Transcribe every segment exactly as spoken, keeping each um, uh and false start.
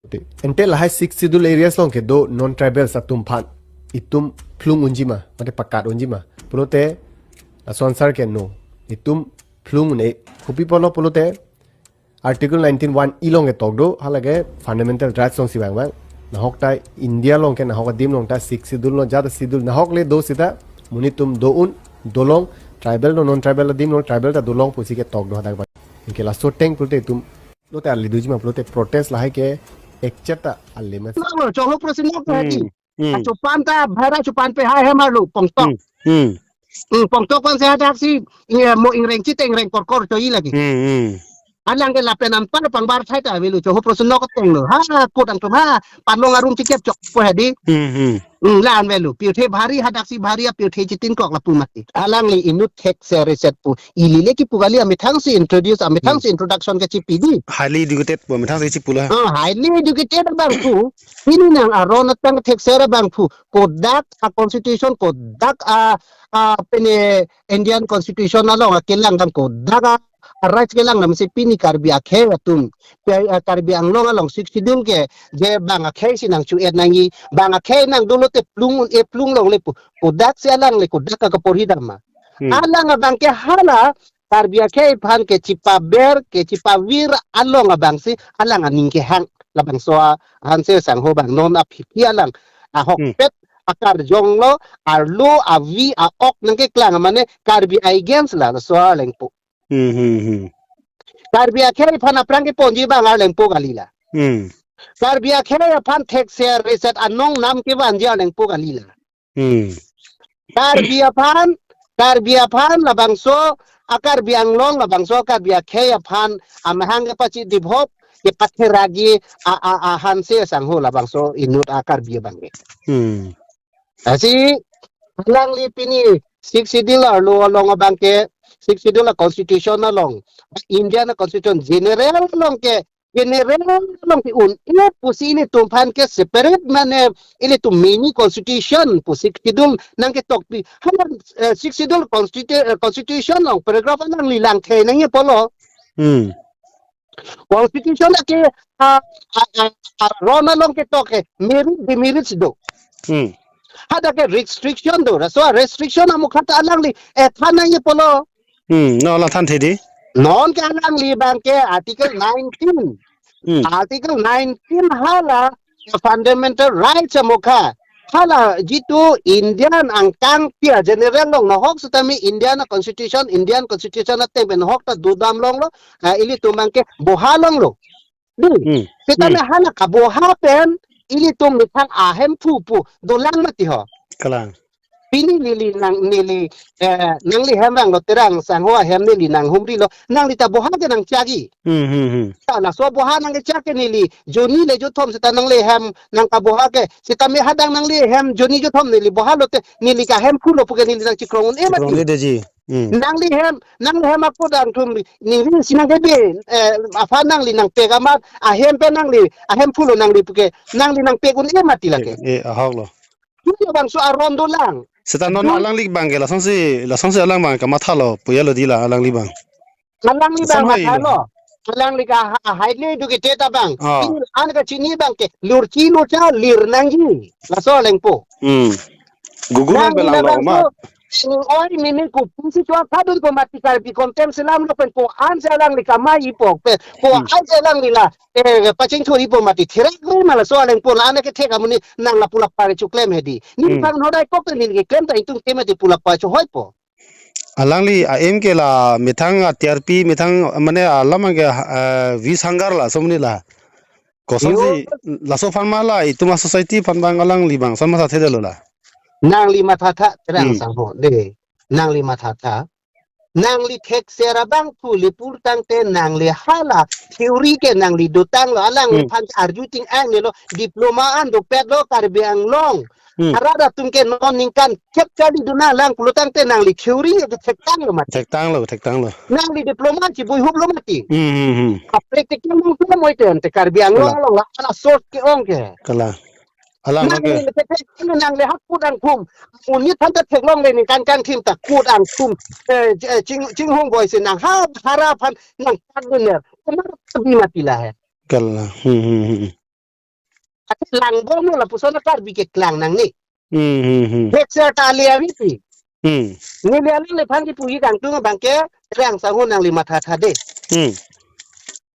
Ante lahai Sixth Schedule areas along kedo non-tribals atum aphan itum phlung unji ma, mate pakat unji ma pulote, laso answer ke no. Itum phlung un-e. Kopi apotlo pulote, Article nineteen one E along ketok do, halake fundamental rights alongsi vangvang. Nahok ta India along ke, nahok adim along ta Sixth Schedule lo, jat schedule nahok le do seta, monit atum do un, dolong, tribal lo, non-tribal adim lo, tribal ta dolong pusi ketok do hadak abang. Anke laso ateng pulote itum, pulote ali doji ma pulote protest lahai ke ekchet ta ali mas. Nang lo, cholo president ko hadi. Hmm. Hmm. Achupan ta, bhara chupan pe hai hem arlo, pongtok. Hmm. Hmm. Hmm, pongtok pan se hadak si, iya mo ingreng chite ingreng korkor cho-i lagi. Hmm. Hmm. Alang ke lapen anpar pangbar thai ta avelo, cholo president ko ateng lo. Ha, kut angtum ha, panlong arum chikep chok po hadi. Hmm. Hmm. Hmm, la-an avelo. Pirthe bhari hadak si bhari a pirthe chitin kok lapu mati. Alangli inut thekser reset pu. Ili le kipu kali, amethang si introduce, amethang si introduction kechipi di. Highly educated pu, amethang si chipu la. Ah, highly educated abang pu. Pini nang aron atang thekser abang pu. Kodak a constitution, kodak a, a pini Indian constitution along akelang dam, kodak a, a rights kelang dam si pini Karbi akhei atum. Pe, a, Karbi Anglong along Sixth Schedule ke, je bang akhei si nang chu-et nangji, bang akhei nang dolo te phlung un-e, phlung longle pu. Kodak si alangli kodak a kaporhi dam ma. Hmm. Alang abang ke hala, Karbi akhei aphan kechipaber, kechipavir along abang si alang aning kehang. Labangso a Hanse sangho abang non aphi alang. Hmm. Ahokpet akarjong lo, arlo, avi, a-ok nangkeklang mane Karbi against la, laso aleng pu. Hmm, hmm, hmm. Karbi akhei aphan aphrang keponji abang arleng pu kali la. Hmm. Karbi akhei aphan thekser reset anong nam kevanji arleng pu kali la. Hmm. Karbi aphan, Karbi aphan labangso, a Karbi Anglong labangso, Karbi akhei aphan, amahang kepachi develop, kepathera gi, a, a, a Hanse sangho labangso inut a Karbi abang ke. Hmm. Lasi, alangli pini, Sixth Schedule arlo along abang ke, Sixth Schedule a constitution along, Indian constitution general along ke, general along ke un-e pusi ilitum aphan ke separate mane ilitum mini constitution pu Sixth Schedule nangketokpi. Hala, eh, Sixth Schedule constitu-, eh, constitution along paragraph alangli langthe nangji apotlo. Hmm. Constitution ke, ah, ah, ah, ah, aron along ketok ke merit demerits do. Hmm. Hadak ke restriction do. Laso restriction amukha ta alangli, eh, than nangji apotlo. Hmm, no, la thanthe di. Non ke alangli abang ke Article nineteen. Hmm. Article nineteen hala fundamental rights amukha. Hala jitu Indian angkang tia general along nahok setame Indian constitution, Indian constitution ateng pen nahok ta dodam longlo, ah, ilitum abang ke boha longlo. Di. Hmm. Setame, hmm, hala kaboha pen ilitum methang ahemphu pu dolang mati ho. Kalang. Pini neli nang, neli, eh, nangli hem vanglo, Terang sangho ahem neli nanghumrilo, nangli ta boha ke nangchakji. Hmm, hmm, hmm. Ta laso boha nangkechak ke neli jonni le jothom seta nangli hem nangkaboha ke, setame hadak nangli hem jonni jothom neli boha lote neli ke ahemphu lo pu ke neli nangchikrong un-e mati. Chikrong un-e detji. Hmm. Nangli hem, nangli hem akut angthum ningri si nangkebe, eh, aphan nangli nangpek amat, ahem pen nangli, ahemphu lo nangli pu ke, nangli nangpek un-e mati lake. Eh, eh, ahok lo. Pu labangso aron dolang. Seta non, non, alangli abang ke, lasonsi, lasonsi alang abang kamathalo, puya lo di la, alangli abang. Alangli abang lason hoi lo. Mathalo. Alangli ke ha-, highly educated abang. Ah. Pini an kachini abang ke, lurchi lurcha, lir nangji. Laso aleng pu. Hmm. Gugu nang, nang belang lo ma. Oi, mimi ku pusi chua kadun po mati, Karbi kontem selam lo pen ko-an si alangli kamai po pen, ko, hmm, an si alangli la, eh, pachingthur po mati, therak lo ma laso aleng pu la, ane kethek amonit nang lapu la pare chuklem hedi. Ni, hmm, pang hodai kok ni keklem ta itum ke mati pu la pa chu hoi po. Alangli a-aim ke la methang a T R P, methang mane alam ke, eh, vis hanggar la somni la. Kosonsi, yo, laso aphan ma la, itum a society aphan abang alangli abang, son mathathedetlo la. Nangli mathatha, Terang, hmm, sangho, de. Nangli mathatha. Nangli thekser abang pu le pur tangte nangli hala theory ke nangli dotanglo, alangli, hmm, aphan arju ting-angnelo, diploma an dopetlo Karbi Anglong. Hmm. Arat atum ke non ningkan kep kali dun nanglang pulo tangte nangli theory ke thektanglo mati. Thektanglo, thektanglo. Nangli diploma chibuihuplo mati. Hmm, hmm, hmm. A practical nang pura moi te ante Karbi Anglong, kalang, along la, ala source ke-ong ke. Kalang. Alang nangli ke, le thek thek nangli ha kut angthum. Unit than ta theklongle ningkan kangthim ta kut angthum. Eh, j-, eh, ching, chinghong boi si nang ha hara aphan nang pat bener. Kemar bi mati la he. Kalang. Hmm, hmm, hmm. Ate langbomlo lapuson a Karbi keklang nangne. Hmm, hmm, hmm. Thekser ta ale avi pi. Hmm. Neli alangliphan kipuji kangtung abangke Terang Sangho nangli mathatha de. Hmm.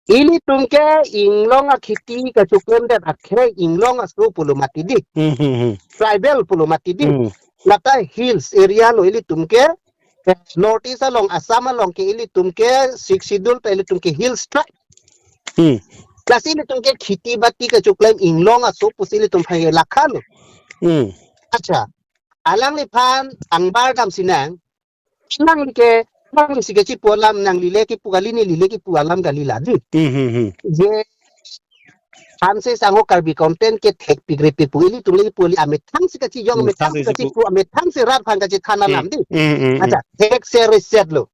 Ilitum ke inglong akheti kachoklemdet akhei inglong aso pulo mati di. Hmm, hmm, hmm. Tribal pulo mati di. Hmm. Lata hills area lo ilitum ke, eh, North East along, Assam along ke ilitum ke Sixth Schedule ta ilitum ke hills tribe. Hmm. Lasi ilitum ke kheti bati kachoklem inglong aso pusi ilitum phai lakha lo. Hmm. Acha. Alangliphan angbar damsi nang. Nangli ke, nangli si kachipu alam, nangli le kipu kali, neli le kipu alam kali la di. Hmm, hmm, hmm. Je Hanse Sangho Karbi content ke thekpik repik pu ilitum le kipu kali, amethang si kachijong, amethang si kachipu, amethang si rat aphan kachithan alam di. Hmm, hmm, hmm. Acha, thekser reset lo.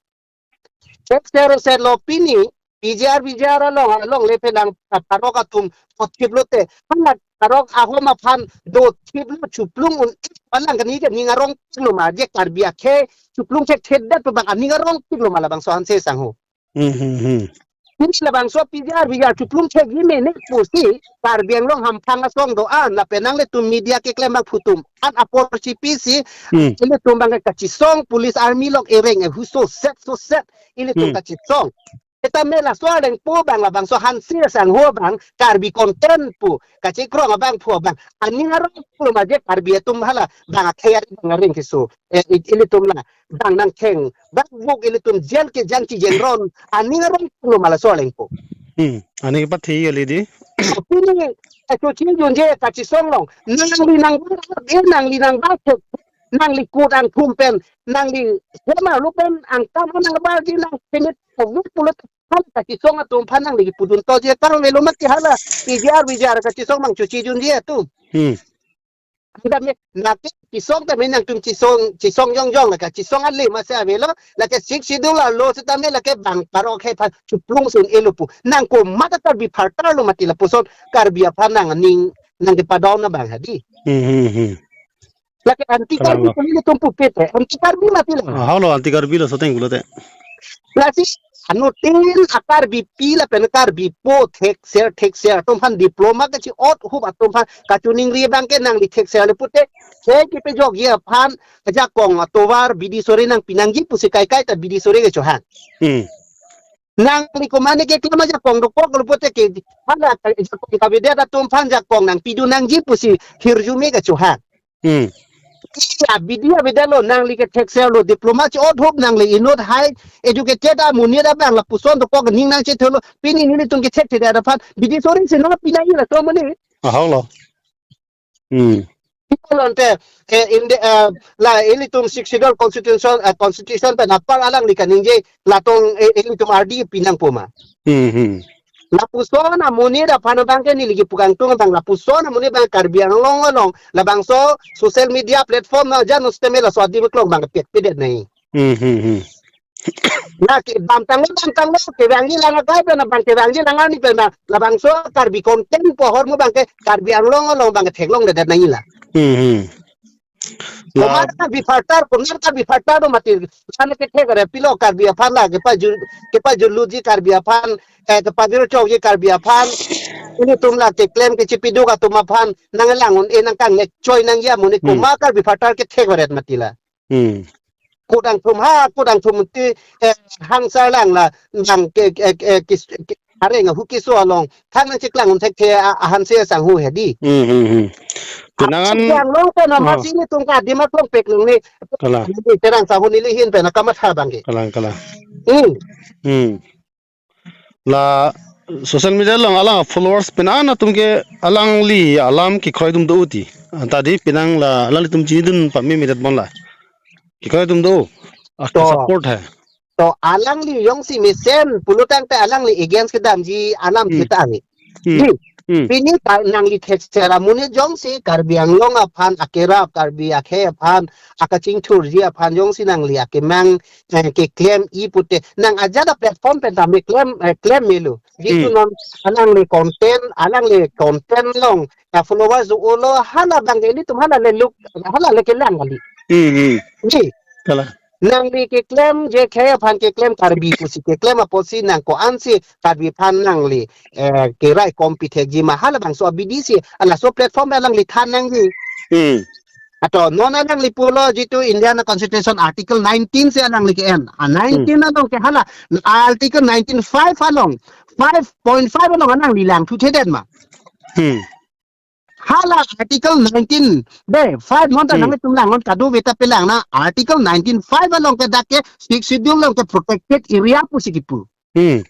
Thekser reset lo pini, P G R, V G R along, alongle penang, ah, parok atum, pothip lote. Hana parok ahom aphan, dothip lo chuplung un, palang kani ke ning arongpik lo ma, je Karbi akhei, chuplung chek thedet pabang, aning arongpik lo ma labangso Hanse Sangho. Hmm, hmm, hmm. Pini labangso P G R, V G R chuplung chekji mene pusi, Karbi Anglong hamphang asong do-an, lapen nanglitum media keklem abangphu atum, an apor chipisi, Hmm. ilitum abang kachisong, police army along ereng, eh, hu so set, so set, ilitum Hmm. kachisong. Sitame laso alengpo abang labangso Hanse Sangho abang, Karbi content pu, kachikrong abangphu abang, aning arongpik lo ma je Karbi atum hala, bang akhei abang areng keso, eh, i-, ilitum la, bang nangkheng, bang buk ilitum jail kejang chijengron, aning arongpik lo ma laso alengpo. Hmm, aning pathi kali di. Pini, eh, chochijunji kachisong along, nangli nang, eh, nangli nang ba thek, nangli kut angthum pen, nangli sema lu pen angkam nang ba di nang pemit pemit pulo hala kachisong atum aphan nangli pudun to je kang velo mat ke hala P G R V G R kachisong abang chochijunji atum. Hmm. Anda me, nake chisong tame nangtum chisong, chisong jongjong lake chisong ale masi avelo, lake Sixth Schedule alo sitame lake bang parok akhei aphan chuplung si un-elo pu. Nang komat a Karbi phartar lo mati lapuson Karbi aphan nang aning nang kepadon abang hadi. Hmm, hmm, hmm. Lake anti Karbi Kalang lo. Pu ilitum pupe te, anti Karbi mati la. Ah, halo anti Karbi lo soteng pulote. Lasi anuttin a Karbipi lapen Karbipo thekser thekser atum aphan diploma kachi-ot hup atum aphan kachiningri abangke nangli thekser le pute, he kipejokji aphan ajakong atovar bidi sore nangpi nangji pusi kaikai ta bidi sore kechohang. Hmm. Nangli komat ne keklem ajakong dokok lo pute ke, hala ajakong kavedet atum aphan jakong nangpidun nangji pusi hirjume kechohang. Hmm. Iya, bidi avedetlo, nangli kethekser lo, diploma chi-ot hup, nangli inut high educated amonit abang lapuson dokok ning nangchethelo, pini nelitum kethekthedet aphan bidi sore si nangpi nangji laso amonit. Ahok lo. Hmm. Ipolonte, eh, in the, eh, la ilitum Sixth Schedule constitution, eh, constitution pen apar alangli kaningje, latong, eh, ilitum ardi pinangpo ma. Hmm, hmm. Lapuson amonit aphan abangke neli kipu kangtung abang lapuson amonit abang Karbi Anglong along labangso social media platform na jan sitame laso adim aklong abang pekpedet nai. Hmm, hmm, hmm. Na kedamtanglo, damtanglo, kevangji lang akai pen abang kevangji lang arni pen abang labangso Karbi content pu ahormu abangke Karbi Anglong along abangke theklongledet nai la. Hmm, hmm. La komat Karbi phartar, komat Karbi phartar do mati. Sana kethek are pilo Karbi aphan la kepaju, kepajuluji Karbi aphan, eh, kepajul chokji Karbi aphan. Ilitum la keklem kechipiduk atum aphan nanglang un-e nangkangnek choi nangji amonit Hmm. komat Karbi phartar kethek aret mati la. Hmm. Kut angthum ha, kut angthum ti, eh, hangsar lang la, lang ke, ke, ke, kis-, ke, areng ahu keso along, thang nangcheklang un thekthe a, a Hanse Sangho hedi. Hmm, hmm, hmm. Penang an Karbi Anglong pen Ah. masi nelitum ke adim aklong pek nung ni. Kalang. Ni Terang Sangho neli ahin pen akamatha abangke. Kalang, kalang. Hmm. Hmm. La social media along alang followers penang an atum ke alangli alam kekroi atum do uti. Anta di penang la alanglitum chinidun pame medet bon la. Kekroi atum do. Ak To. support hai. To alangli jongsi mesen pulotangte alangli against kedamji anam Hmm. kita ave. Hmm. Di. Hmm. Pini ta nangli thekser amonit jongsi Karbi Anglong aphan akerap, Karbi akhei aphan akachingthurji aphan jongsi nangli akemang, eh, keklem-i pute nang ajat a platform pen tame klem, eh, klem melo. Jitu Hmm. non alangli content, alangli content along a followers do-olo hala abangke ilitum hala le look, hala le kelang kali. Hmm, hmm. Di. Kalang. Nangli keklem je khei aphan keklem Karbi pusi keklem apotsi nang ko-ansi Karbi aphan nangli, eh, kerai kompithekji ma halabangso abidi si, ah, laso platform alangli than nangji. Hmm. Ato non alangli pulo jitu Indian Constitution Article nineteen si alangli ke-en. Ah, nineteen along ke hala Article nineteen five along, five point five along alangli langthuthedet ma. Hmm. Hala Article nineteen, de, five non ta Hmm. nangtum lang non kadokave ta pelang na Article nineteen five along ke dak ke Sixth Schedule along ke protected area pusi kipu. Hmm.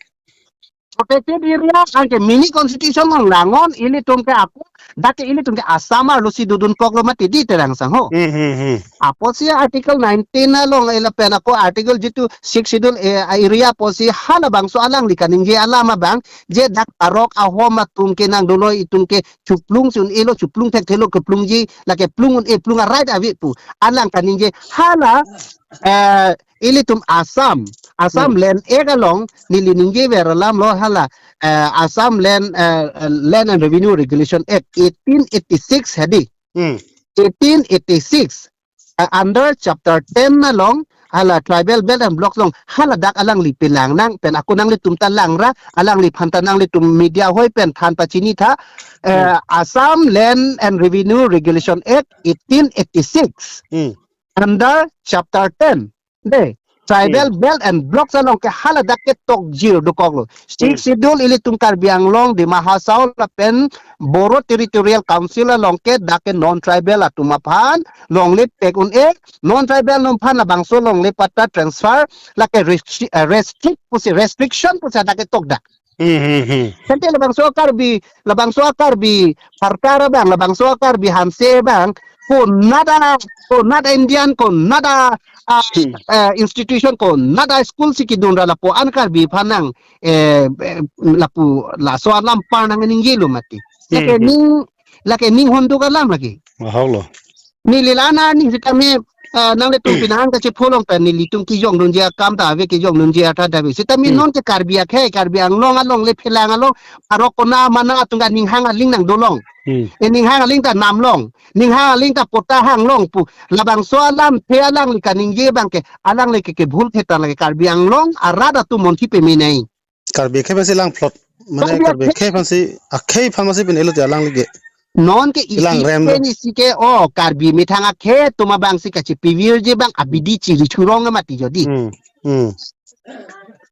Protected area anke mini constitution along lang non ilitum ke ako, dak ke ilitum ke Assam arlo si dodun koklo mati di Terang Sangho. Hmm, hmm, hmm. Apotsi Article nineteen along elapen ako Article jitu Sixth Schedule, eh, area apotsi halabangso alangli kaningje alam abang, je dak Parok Ahom atum ke nang dolo itum ke chuplung si un-elo, chuplung thekthelo keplungji, lake plung un-e plung a-right ave pu. Alang kaningje hala, eh, ilitum Assam, Assam Hmm. Land Act along neli ningjever alam lo hala, eh, Assam Land, eh, Land and Revenue Regulation Act eighteen eighty-six hedi. Hmm. Eighteen eighty-six, uh, under chapter ten along, hala tribal belt and blocks along, hala dak alangli pelang nang, pen ako nanglitum ta langra, alangliphan ta nanglitum media hoi pen than pachini tha, eh, Hmm. Assam Land and Revenue Regulation Act eighteen eighty-six, Hmm. under chapter ten. De, tribal Hmm. belt and blocks along ke hala dak ke tokjir dokoklo. Sixth Hmm. Schedule ilitum Karbi Anglong, Dima Hasao lapen Bodo Territorial Council along ke dak ke non-tribal atum aphan longle pek un-e, non-tribal atum aphan labangso longle patta transfer, lake restri-, eh, restrict pusi, restriction pusi dak ke tok dak. Hmm, hmm, hmm. Tangte labangso Karbi, labangso Karbi Sarkar abang, labangso Karbi Hanse abang, konat a, konat a Indian, konat a, ah, Hmm. eh, institution, konat a school si kedun ra lapu-an Karbi aphan nang, eh, eh, lapu laso alam par nang ningjelo mati. Hmm, Lake hmm. ning, lake ning honduk alam lake. Ahok lo. Neli la-an aning sitame, ah, nanglitum pinahang kachepholong pen nelitum kejongdunji akam ta ave, kejongdunji atha ta ave. Sitame Hmm. non ke Karbi akhei, Karbi Anglong along le phelang along, parok kona mana atum ke ninghang aling nang dolong. Hmm. E ninghang aling ta namlong, ninghang aling ta patta hanglong pu. Labangso alamthe alangli kaningje abang ke, alangli ke kebhul thetan lake Karbi Anglong arat atum monthi peme nai. Karbi akhei aphansi lang plot. Mane Karbi Karbi akhei. akhei aphansi, akhei aphan masi pen elo te alangli ke. Non ke Ilang isi rem ke lo. isi ke, oh, Karbi methang akhei atum abang si kachipivirji abang abidi chiri churong mati jodi. Hmm. Hmm.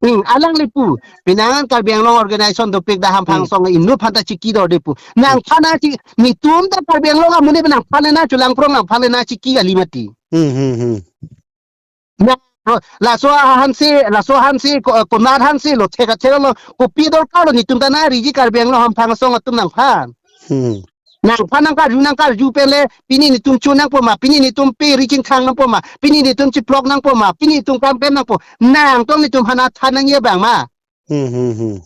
Hmm, alangli pu. Pinangan Karbi Anglong organization dopik dah Hamphang Hmm. Song inut aphan ta chiki do de pu. Nangphan na chi, netum ta Karbi Anglong amonit nangphan na chulang prong nangphan na chiki kali mati. Hmm, hmm, hmm. Na, laso Hanse, laso Hanse, ko-, konat Hanse lo, thek thek lo, kopi dorkar lo, netum ta na riji Karbi Anglong Hamphang Song atum nangphan. Hmm. Nangphan nangkarju, nangkarju pen le, pini netum chu nangpo ma, pini netum pe riching thang nangpo ma, pini netum chiplok nangpo ma, pini netum kam pen nangpo, nangtong netum aphan than nangji abang ma. Hmm, hmm, hmm.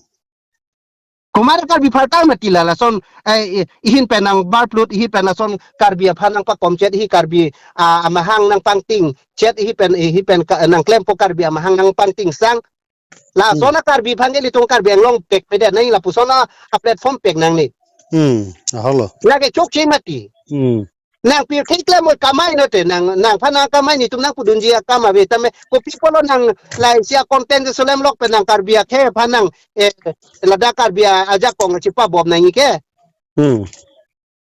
Komat Karbi phalta mati la lason, eh, eh, ihin pen nangbarplut, ihin pen lason Karbi aphan nangpakom chet, ihi Karbi, ah, amahang nangpangting chet, ihi pen, ihi pen ka-, nangklempo Karbi amahang nangpangting sang. Lason Hmm. a Karbi aphan ke ilitum Karbi Anglong pek pedet nang lapuson a platform pek nangne. Hmm, ahok lo. Lake chokche mati. Hmm. Nang pirthe klem oi kamai no te, nang, nangphan nangkamai netum nangpudunji akam ave tame, kopi apotlo nang laisi a content solem lok pen nang Karbi akhei aphan nang, eh, ladak Karbi a-, ajakong chipabom nangji ke. Hmm.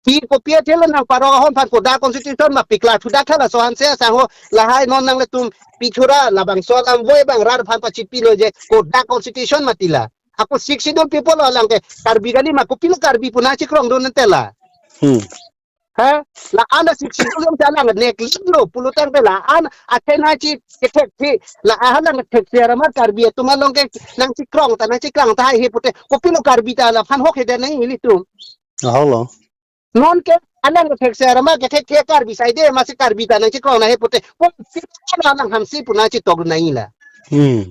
Pi kopi athe lo nang Parok Ahom aphan kodak constitution ma pikla thudak tha laso Hanse asangho lahai non nanglitum pi thura labangso alam voi abang rat aphan pachipi lo je kodak constitution mati la. Ako Sixth Schedule pi apotlo alang ke Karbi kali ma kopilo Karbi pu nangchikrongdun ante la. Hmm. Ha? La-an a Sixth Schedule along ta alang neglect lo pulotangte la-an athena chi kethekthe la-an alang thekthe amat Karbi atum along ke nangchikrong ta nangchikrong tahai he pute kopilo Karbi ta laphan hok he de nang ilitum. Ahok lo. Non ke alang thekthe amat kethekthe Karbi saide masi Karbi ta nangchikrong na he pute kopilo alang Hanse pu nangchitok nangji la. Hmm.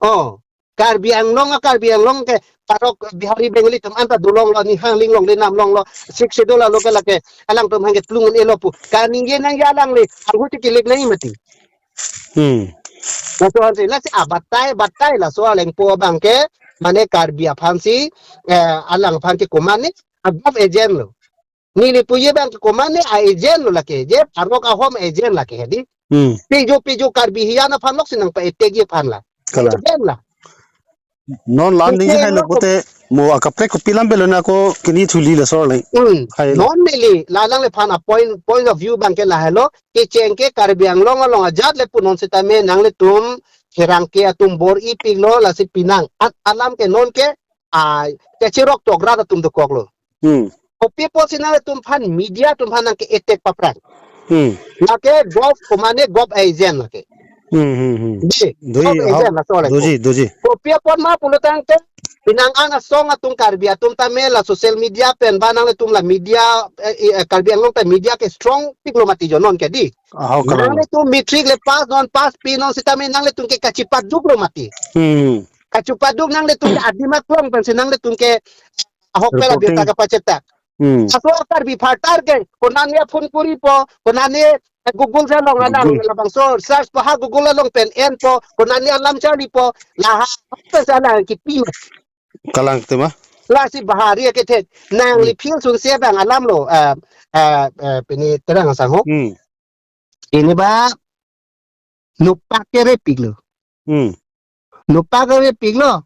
Oh, Karbi Anglong, Karbi Anglong ke Parok Bihari Bengali atum anta dolong lo, ninghang aling longle namlong lo, Sixth Schedule along ke lake alangtum hangke plung un-elo pu. Kaningje nangji alangli, alhu ti kilik nangji mati. Hmm. Laso Hanse, lasi abatai, batai laso alengpo abang ke, mane Karbi aphansi, eh, alangphan ke komat ne, agov agent lo. Neli puji abang ke komat ne a-agent lo lake, je Parok Ahom agent lake hedi. Hmm. Piju piju Karbi hiyan aphan lok si nangpa-attack-ji aphan la. Kalang. Pen la. Non la-an ding Pen hai lo lo. Pute mo akaprek kopi alam avelo na ko kini thuli laso le. Hmm. Hai lo. Non neli la alangliphan a-point, point of view abang ke lahelo. Kecheng ke Karbi Anglong along ajat le pu non sitame nanglitum pherangke atum bor-ipiklo lasi pinang. At alam ke non ke, ah, kachirok tokra atum dokoklo. Hmm. Kopi apotsi nanglitum aphan media atum aphan nangke-attack paphrang. Hmm. Lake gov, komane gov agent lake. Hmm, hmm, hmm. Di, Doji, gov agent hau, laso lake. Doji, doji. Kopi apot ma pulotangte, pinang an asong atum Karbi atum tame la social media pen ba nanglitum la media, eh, eh, Karbi Anglong ta media ke strong piklo mati jo non ke di. Ahau kalang. Nanglitum matric le pass non pass pi non sitame nanglitum ke kachipaduklo mati. Hmm. Kachipaduk nanglitum ke adim aklong pensi nanglitum ke ahok pela Reporting. Birta kapachetak. Hmm. Laso Karbi phartar ke, konane phone koripo, konane Google si along alang Google. Labangso search po ha Google along pen enpo, konane alam charlipo, laha, pensi alang kipi. Kalang tema. Lasi bahari akethek, nangli Hmm. Phil Sunse abang alam lo, eh, eh, eh, pini terang asang ho. Hmm. Ini ba, nopak kerepiklo. Hmm. Nopak kerepiklo.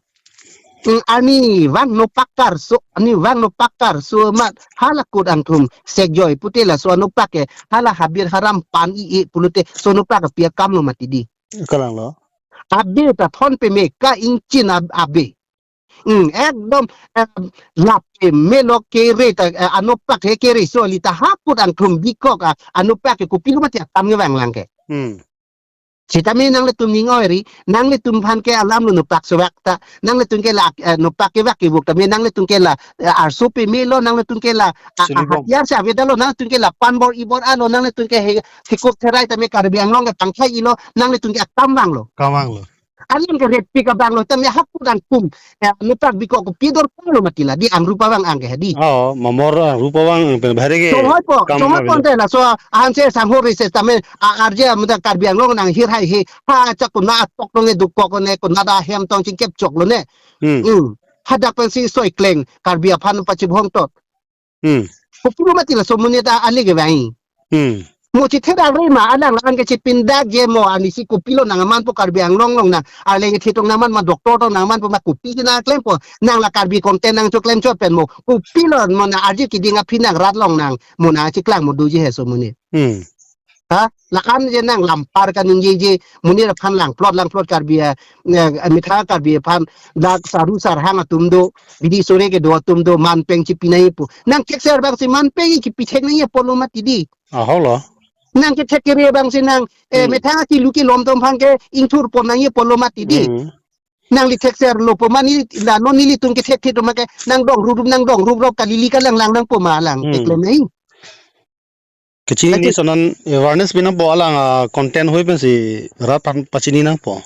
Hmm, ani vang nopak karso, ani vang nopak karso amat hala kut angthum sekjoi pute laso nopak ke hala habir haram pan i e pulote so nopak ke pi akamlo mati di. Kalang lo. Abe ta thon peme ka ingchin ab-, abe. Hmm, ekdom, eh, lape melo kere ta, eh, anopak he kere so li ta ha kut angthum bikok a, anopak ke kopilo mati akam kevang lang ke. Hmm. Sitame nanglitum ning oiri, nanglitum aphan ke alam lo nopak sewak ta, nanglitum ke la, eh, nopak kevak kevuk tame, nanglitum ke la, eh, arso pemelo, nanglitum ke la, a, a, Silibom. Hatiar si avedetlo, nanglitum ke la pan bor-i bor-alo, nanglitum ke he, hekup therai tame Karbi Anglong ke tangkai ilo, nanglitum ke akam vanglo. Kam vanglo. Alam ke repik abang lo, tame ha kut angthum, eh, nopak bikok kopi dorkar lo mati la, di angrup abang ang ke di. Oh, mamor angrup abang pen bahari ke Chonghoi po, kam chonghoi abang po lo. Te laso, ahan se sanghor se tame, a, arje amuda Karbi Anglong nang hir hai he, ha, chak kuna atok nong e dukok ne, kuna da hem tong chingkep choklo ne. Hmm. Hmm. Hadak pensi soi kleng, Karbi aphan pachibhong tot. Hmm. Kopilo mati laso amonit ta ale kevang. Hmm. Mo chithera re ma alang la-an ke chipindakji mo ani si kopilo nang aman po Karbi Anglong along nang ale ke thitung nang aman ma doctor tong nang aman po ma kopi si nang klempo nang la Karbi content nangchoklem chot pen mo kopilo mo nang arje kiding aphi nang rat along nang mo nangchiklang mo doji he laso amonit. Hmm. Ha? La-an je nang lampar kaningjeje, monit aphan langplot, langplot Karbi a, eh, methang Karbi aphan, dak saru sarhang atum do, bidi sore kedo atum do, manpeng chipi nangji pu. Nang kekser abang si manpeng chipi thek nangji apotlo mati di. Ahok lo. Nang kethek kere abang si nang, eh, Hmm. methang kilu kilom atum aphan ke ingthur pon nangji apotlo mati di. Hmm. Nangli thekser lo po ma ni la non nelitum kethek thek ma ke nang dong rup rup nang dong rup rup kalili kalang lang nang po ma lang Hmm. keklem nai. Kachini Lagi. Ni sonan awareness pi nangpo alang, ah, content hoi pensi rat aphan pachini nangpo.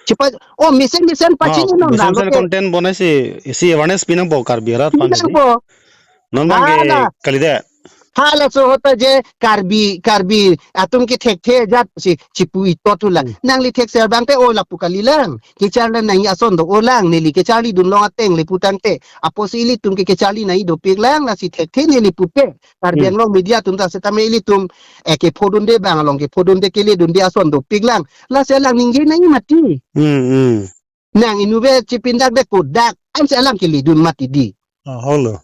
Chipa, oh, mesen mesen Ah, pachini non mesen nang mesen lo ke. Content bonai si, isi awareness pi nangpo Karbi rat aphan Pi nangpo. Non abang ke Hala. Kalidet. Hala so hota je Karbi, Karbi atum kethekthe ajat si chipu itot hula. Hmm. Nangli thekser abang te o lapu kalilang. Kecharli nangji ason do-olang neli kecharlidun long ateng le putangte. Apotsi ilitum ke kecharli nangji dopiklang lasi thekthe neli pupe. Karbi Hmm. Anglong media atum ta setame ilitum, eh, kephodunde abang along kephodunde keledunde ason dopiklang. Lasi alang ningje nangji mati. Hmm, hmm. Nang inutvet chipindakde kodak ansi alang keledun mati di. Ah, holo.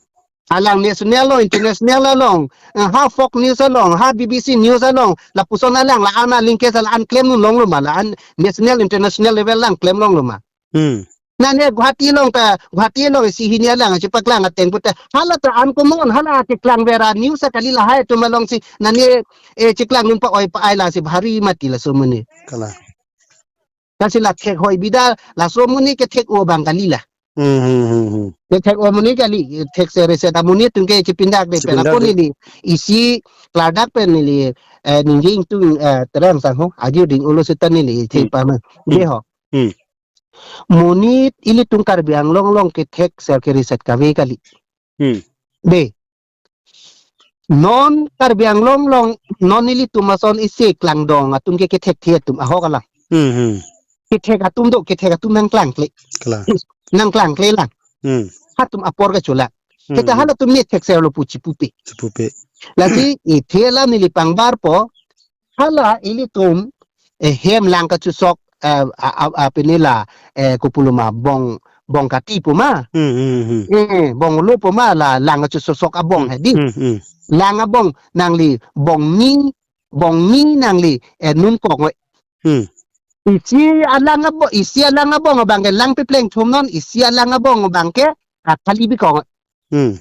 Alang national lo, international along, eh, ha Fox News along, ha B B C News along, lapuson alang la ana link ke sa la-an klemdun longlo ma, la-an national international level lang klem longlo ma. Hmm. Nane Guwahati along ta, Guwahati along isi hini alang chipaklang ateng puta. Hala ta uncommon, hala chiklang vera news kali lahai atum along si, nane, eh, chiklangdun pa-oi pa-ai lasi bhari mati laso amonit. Kalang. Lasi la thek hoi bida, laso amonit kethek-o abang kali la. Hmm, hmm, hmm, hmm. Kethek-o amonit kali, thekser reset amonit atum ke chipindakde pen Chipindak ako de. Neli, isi klardak pen neli, eh, ningje ingtung, eh, terang sang ho, aji ding ulo seta neli, the Hmm. pama. Hmm. De ho. Hmm. Monit ilitum Karbi Anglong along kethekser ke reset kave kali. Hmm. De. Non Karbi Anglong along, non ilitum ason isi klangdong atum ke kethekthe atum ahok alang. Hmm, hmm. Kethek atum do, kethek atum nangklangkle. Kalang. Nangklangkle lang. Hmm. Hatum apor kachola. Hmm, Kita hmm. Halatum ni thekser lo pu chipupe. Chipupe. Lasi, ithe la neli pangbarpo, hala ilitum eh, hem lang kachusok, eh, a, a, a, pini la, eh, kopuloma bong, bong kati pu ma. Hmm, hmm, hmm. Eh, bong lo pu ma la lang kachusok abong Hmm, hedi. Hmm, hmm. Lang abong nangli bong ni, bong ni nangli, eh, nun kok. Hmm. Isi alang abong, isi alang abong abang ke lang pepleng thum non, isi alang abong abang ke, ah, khali bikong. Hmm.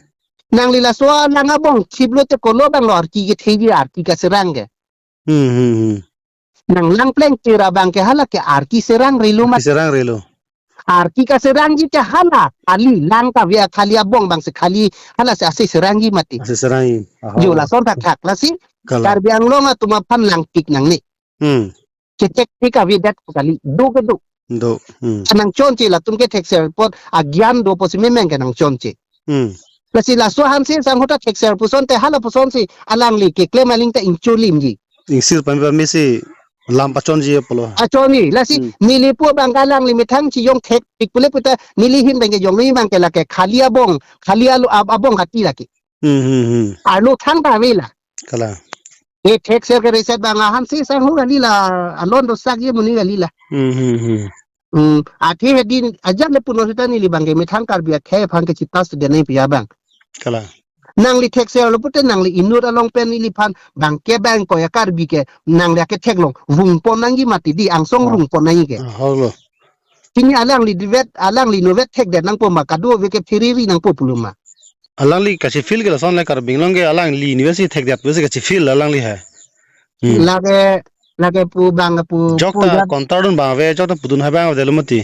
Nangli laso alang abong thip lote kolo abang lo arki kethe di arki kaserang ke. Hmm, hmm, hmm. Nang lang pleng tira abang ke hala ke arki serang relo mat. Serang relo. Arki kaserangji ke hala, khali lang kave khali abong abang si khali hala si ase serangji mati. Ase serangji. Aha. Jo lason thakthak lasi. Kalang. Karbi Anglong atum aphan langpik nangne. Hmm. Kethekpik avedet kali, do ke do. Do. Hmm. Nangchonche latum ke thekser apot agyan do pusi memeng ke nangchonche. Hmm. Lasi laso Hanse Sangho ta thekser puson te hala puson si alangli keklem aling ta ingcholimji. Ingsir pame pame si lam pachonji pulo. Achonji, lasi Hmm. neli pu abang ke alangli methang chijong thekpik pule puta neli ahin abang ke jong ni abang ke lake khali abong, khali alo ab-, abong kati lake. Hmm, hmm, hmm. Arlo thang ta avela. Kalang. E thekser ke reset abang a Hanse Sangho kali la, alon dosak ye amonit kali la. Hmm, hmm, hmm. Hmm, athe hedi ajat le puno sita neli abang ke methang Karbi akhei aphan ke chitas de nai pia abang. Kalang. Nangli thekser lo pute nangli inut along pen neliphan abang ke abang ko ya Karbi ke nangli aketheklong vungpon nangji mati di angsong Ah. vungpon nangji ke. Ah, holo. Pini alangli divet, alangli novet thekdet nangpo ma kado ave ke phiriri nangpo pulo ma. Alangli kachifield ke lason le Karbi Anglong ke alangli university thekdet pusi kachifield alangli ha. Hmm. Lake, lake pu abang pu Jok pu ta ya kontar dun abang ave, jok ta pudun hai abang ave lo mati.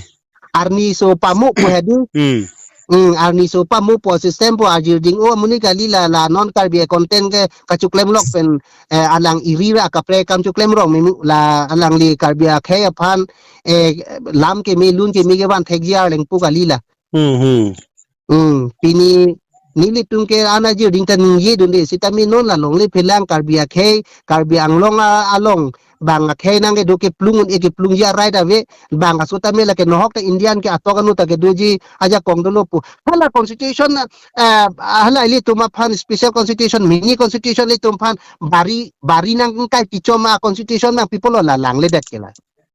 Arni so pamo pu hedi. Hmm. Hmm, arni so pamo pu system pu ajir ding o amonit kali la, la non Karbi content ke kachoklem lok pen, eh, alang iri ra kaprek kam choklem rong memu la alangli Karbi akhei aphan, eh, lam keme lun keme kevan thekji arleng pu kali la. Hmm, hmm. Hmm, pini nelitum ke ana ajir ding ta ningje dunde sitame non la longle phelang Karbi akhei, Karbi Anglong a-, along abang akhei nangkedo keplung un-e keplungji arai ta ave, abang aso tame lake nohok ta Indian ke atok anu ta kedoji ajakong dolo pu. Hala constitution, eh, hala ilitum aphan special constitution, mini constitution ilitum aphan bari, bari nangkai pichom a constitution nangpi pulo la langledet ke la.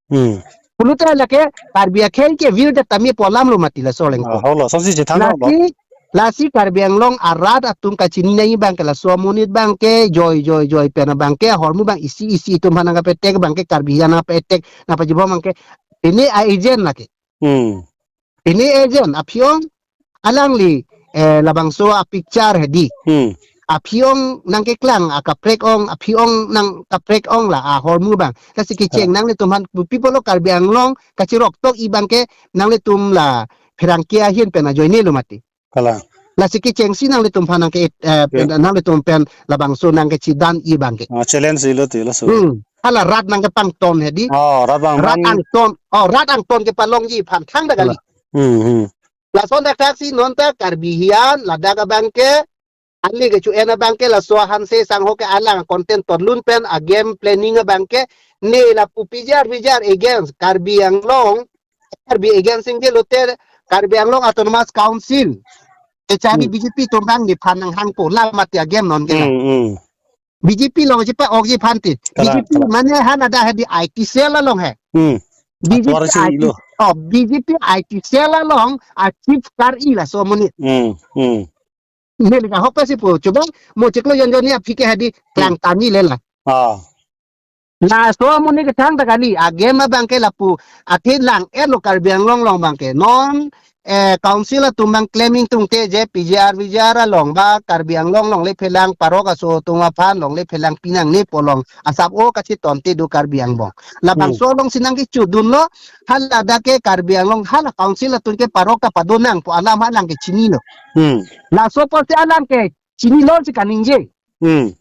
Hmm. Pulote lake Karbi akhei ke virdet tame pu alam lo mati laso lengpo. Ah, holo, sosi chethang lo. Lasi, lasi Karbi Anglong arat atum kachini nai abang ke laso amonit abang ke joi, joi, joi pen abang ke ahormu abang isi, isi itum aphan nangkapetek abang ke Karbi nangkapetek nangpajibom abang ke pine a-agent lake. Hmm. Pine agent aphi-ong alangli, eh, labangso a-picture hedi. Hmm. Aphi-ong nangkeklang akaprek-ong, aphi-ong nangkaprek-ong la ahormu abang. Lasi kecheng Ha. nanglitum aphan pu pi pulo Karbi Anglong kachirok tok abang ke nanglitum la pherangke ahin pen ajoine lo mati. Kalang. Lasi kechengsi nanglitum aphan nangke, eh, Ke. pen, nanglitum pen labangso nangkechidan abang ke. Ah, challenge ilo ti laso. Hmm. Hala rat nangkepangton hedi. Oh, rat bang Rat bang. angton. Oh, rat angton kepalongji aphan thangta kali. Kalang. Hmm, hmm. Lason dak taksi non ta Karbi hian ladak abang ke, ale kecho-en abang ke laso Hanse Sangho ke alang content torlun pen a-game planning abang ke, ne lapu P G R V G R against Karbi Anglong, Karbi against singje lote Karbi Anglong Autonomous Council. Kechari Hmm. B J P atum abang nephan nanghangpo la mati a-game non ke la. Hmm, hmm. B J P along chepa-okji aphan ti. Kalang, B J P kalang. mane han ada hedi I T cell along he. Hmm. B J P Atuar si I T, ilo. oh, B J P I T cell along a-chief kar-i laso amonit. Hmm, hmm. Neli ka hok pesi pu. Choba mo chiklo jon jon ni aphi ke hedi Hmm. klang tani le la. Ah. Laso amonit kethang ta kali. A-game abang ke lapu. Athe lang-et lo Karbi Anglong along abang ke. Non eh, council atum abang claiming tungte je P G R V G R along ba Karbi Anglong along lephelang parok aso atum aphan along lephelang pinangne pu along asap o kachitonte do Karbi Anglong. Labangso Hmm. along si nangkechudunlo, hala dak ke Karbi Anglong hala council atum ke parok ta padonang pu alam ha alang ke chinilo. Hmm. Laso apotsi alang ke chinilo si kaningje. Hmm.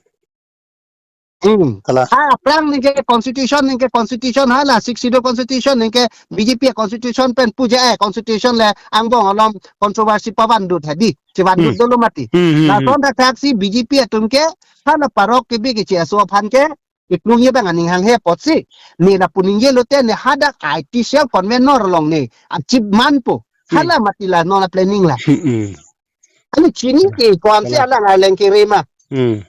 Hmm. Kalang. Ha, aphrang ningke constitution, ningke constitution hala, Sixth Schedule constitution, ningke B J P constitution pen puja, eh, constitution le angbong along controversy pavandut hedi, chevandut Hmm. dolo mati. Hmm, hmm, Lason hmm. dak taksi B J P atum ke, hala parok kebi keche aso aphan ke, iplung ye bang aning hanghe apotsi, ne lapu ningje lote ne hadak I T cell convenor along ne, a-chief manpo, Hmm. hala mati la non a-planning la. Hmm, hmm. Ani chini ke, ko-ansi Kalang. alang aleng kere ma. Hmm.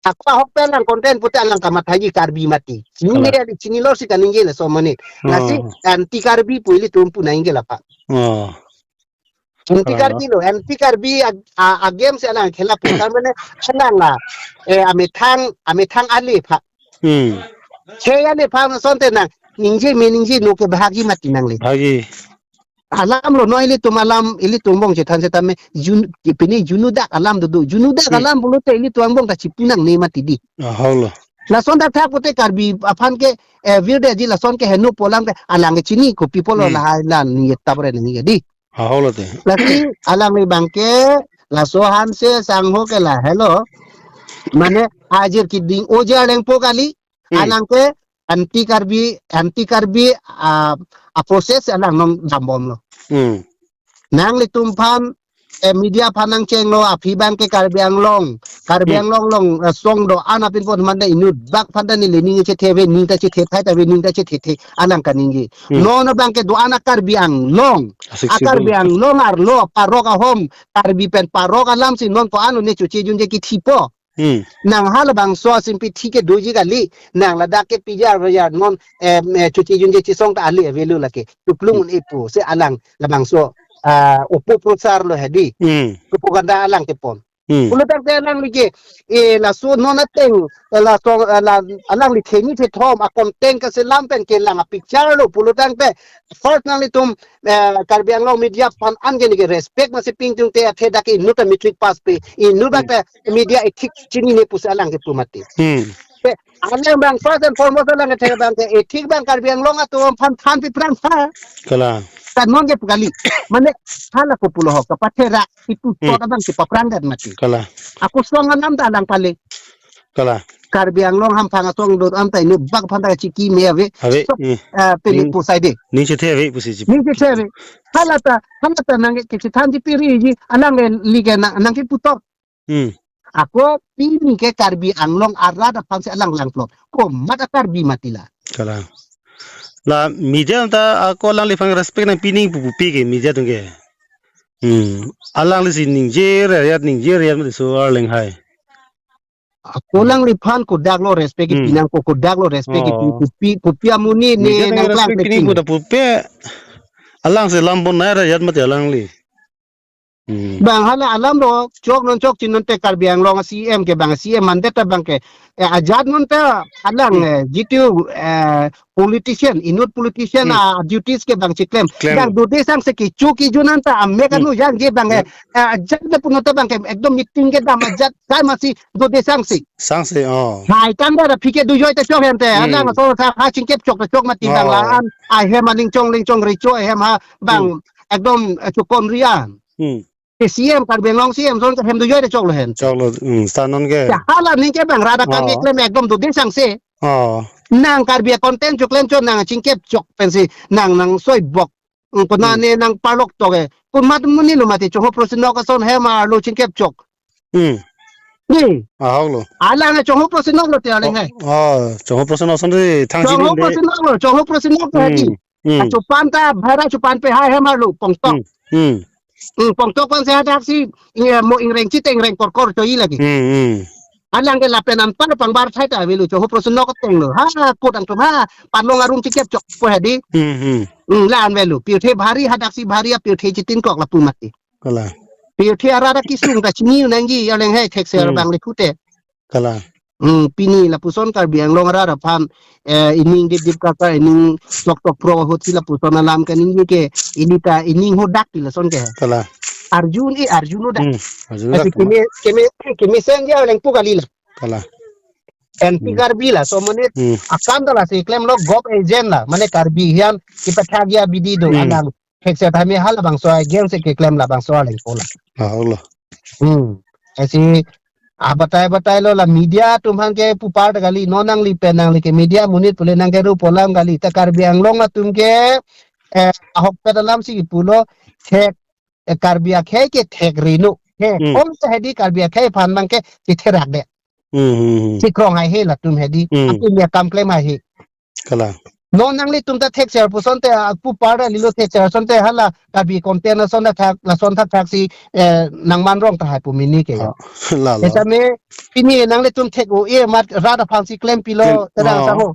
Ako ahokpet alang content pute alang kamathaji Karbi mati. Chinine Kalang. Kali, chinilo si kaningje laso amonit. Lasi Oh. anti Karbi pu ilitum pu nangje la pa. Oh. Anti Kalang. Karbi lo, anti Karbi ag-, a-, agame si alang khela pu. Tar mane alang la, eh, amethang, amethang ale pha. Hmm. Khei ale pha ma asonte nang. Ningje me ningje no ke bahagi mati nangle. Bahagi. Alam lo no ilitum alam, ilitum angbong chethan setame jun, pini junudak alam dodo. Junudak Hmm. alam pulote ilitum angbong ta chipu nangne mati di. Ahok lo. Lason dak thak pute Karbi aphan ke, eh, virde ji lason ke heno pu alam ke alang ke chini kopi pulo Hmm. lahai lan ni tapre ni ke di. Ahok lo te. Lasi alangli abang ke laso hanse sangho ke lahelo. Mane ajir kiding oja lengpo kali. Hmm. Alang ke anti Karbi, anti Karbi, ah, a process alang nong dambom lo. Hmm. Nanglitum aphan, eh, media aphan nangchenglo, aphi abang ke Karbi Anglong, Karbi Hmm. Anglong along, eh, song do-an apin pon mane inut bak aphan ta neli ning chethe ave, ning ta chethe thai ta ave, ning ta chethe the, alang kaningje. Hmm. Non abang ke do-an a Karbi Anglong, Asik a Karbi sibung. Anglong arlo, parok ahom, Karbi pen parok alam si non ko-an ne choche junje kithi po. Hmm. Nang halabangso asimpi thike doji kali. Nang ladak ke pijar bajar non, em, eh, choche junje chisong ta ale avelo lake. Chuplung Hmm. un ipu se alang labangso, ah, opo prosar lo hedi. Hmm. Propaganda alang kepon. Hmm. Pulo tangte alangli ke, eh, laso non ateng, eh, laso, eh, la, alangli theni thethom a content kaselam pen kelang a picture lo pulo tangte first nanglitum, eh, Karbi Anglong media aphan an ke neke respect masi pingtung te athe dak inut ta matric pass pe inut bak Hmm. pe media ethics chinine pusi alang kepu mati. Hmm. Te alang abang first and foremost alang kethe abang ke ethics abang Karbi Anglong atum aphan than pi pran pha. Kalang. Kan non kepu kali. Mane hala ko pulo ho kapathe ra ipu Hmm. tot abang si paprang dan mati. Kalang. Ako song anam ta alang pale. Kalang. Karbi Anglong hamphang asong do-an ta inut bak aphan ta chiki me ave. Ave. So, Hmm. eh, pini Ning pusai de. Ning chethe ave pusi chip. Ning chethe ave. Hala ta, hala ta nang kechethan ji piri ji, alang le like nang, nang kipu tok. Hmm. Ako pini ke Karbi Anglong arat aphan si alang langplot. Komat a Karbi mati la. Kalang. La media ta ako alangliphan respect nangpi ning pupu pi ke media atum ke. Hmm. Alangli si ningje rayat ningje rayat mati so arleng hai. Ako Hmm. alangliphan kodak lo respect Hmm. pi nang ko kodak lo respect pi Oh. kopi kopi amonit ne Media nang nang klang respect pe pi ning pi. Puta pupe. Alang si lam bon nai rayat mati alangli. Hmm. Bang hala alam lo chok non chok chin non te Karbi Anglong C M ke bang C M mandate ta bang ke, eh, ajat non ta alang, Hmm. eh, jitu, eh, politician, inut politician Hmm. a duties ke bang chiklem. Klem. Bang dode sangse ke chuki junan ta amek Hmm. anu yang je bang, eh, Hmm. eh, ajat de puno ta bang ke ekdom meeting kedam ajat kai masi dode sangse. Sangse, oh. Hai tang da phi ke dujoi ta chok hente. Hmm. Alang so sa ha chingkep chok ta chok mati bang Oh. la-an. Ahem aling chong ling chong recho ahem ha bang Hmm. ekdom, eh, chukon rian. Hmm. Ke C M Karbi Anglong C M son ke hem dujoi ta chok lo hen. Chok lo, hmm, sa non ke. Ya, hala ning ke bang rada kami Oh. klem ekdom dode sangse. Oh. Nang Karbi content chok klem chok nang chingkep chok pensi nang nang soi bok. Hmm, kona Hmm. ne nang parlok tok e. Komat amonit lo mati chongho prosinok ason hem arlo chingkep chok. Hmm. Ni. Ahok lo. Alang chongho prosinok lo te alang Oh, hai. Oh, chongho prosinok ason de thang Chongho jini de. Prosinok lo, chongho prosinok lo Hmm. Hedi. Hmm. Achupan ta bhara chupan pe hai hem arlo pongtok. Hmm. Hmm. Hmm, pongtok pan sehat aksi, iya mo ingreng chite ingreng korkor choi lagi. Hmm, hmm. Alang ke lapen anpar pangbar thai ta avelo chongho prosinok ateng lo. Ha, kut angtum ha, panlong arum chingkep chok po hedi. Hmm, hmm. Hmm, la-an avelo. Pirthe bhari hadak si bhari a pirthe chitin kok lapu mati. Kalang. Pirthe arat ta kisung ta chini nangji aleng hai thekser Hmm. bang le khute. Kalang. Hmm, pini lapuson Karbi Anglong arat aphan, eh, ining dip dip kaka ining tok tok pro hot si lapuson alam kaningje ke ini ta ining hodak ti lason ke. Kalang. Arjun e arjun hodak. Hmm, arjun Asi hodak. Keme, keme, keme sen dia leng pu kali la. Kalang. Anti Hmm. Karbi laso amonit Hmm. akam ta lasi klem lo gop agent la. Mane Karbi hian kipathak ya bidi do Hmm. alang. Thekse thami halabangso agent si keklem labangso aleng po la. Ah, Allah. Hmm. Asi, ah, batai batai lo la media atum aphan kepu apar ta kali, non nangli pen nangli ke media amonit pule nang keru pu alam kali. Ta Karbi Anglong atum ke, eh, ahokpet alam si pulo thek, eh, Karbi akhei ke thek rino. He, Hmm. kong ta hedi Karbi akhei aphan abang ke chitherak de. Hmm, hmm, hmm. Chikrong haihe latum hedi. Hmm. Atum ya kam klem haihe. Kalang. Non nanglitum ta thekser pu asonte, a, pu par ta lilo thekser asonte hala Karbi content ason ta thak, lason thakthak si, eh, nangman rong tahai pu mini ke ya. Oh, lalo. Sitame pini nanglitum thek-o-e amat rat aphan si klempilo, Klem-, tadang oh. Saho.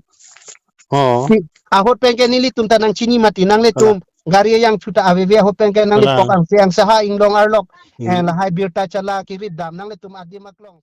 Oh. Si, ahut pen ke nelitum ta nangchini mati, nanglitum gari yang chuta aveve ahut pen ke nanglitum Ala. ang si ang saha inglong arlok, Hmm. eh, lahai birta chala kirip dam nanglitum adim aklong.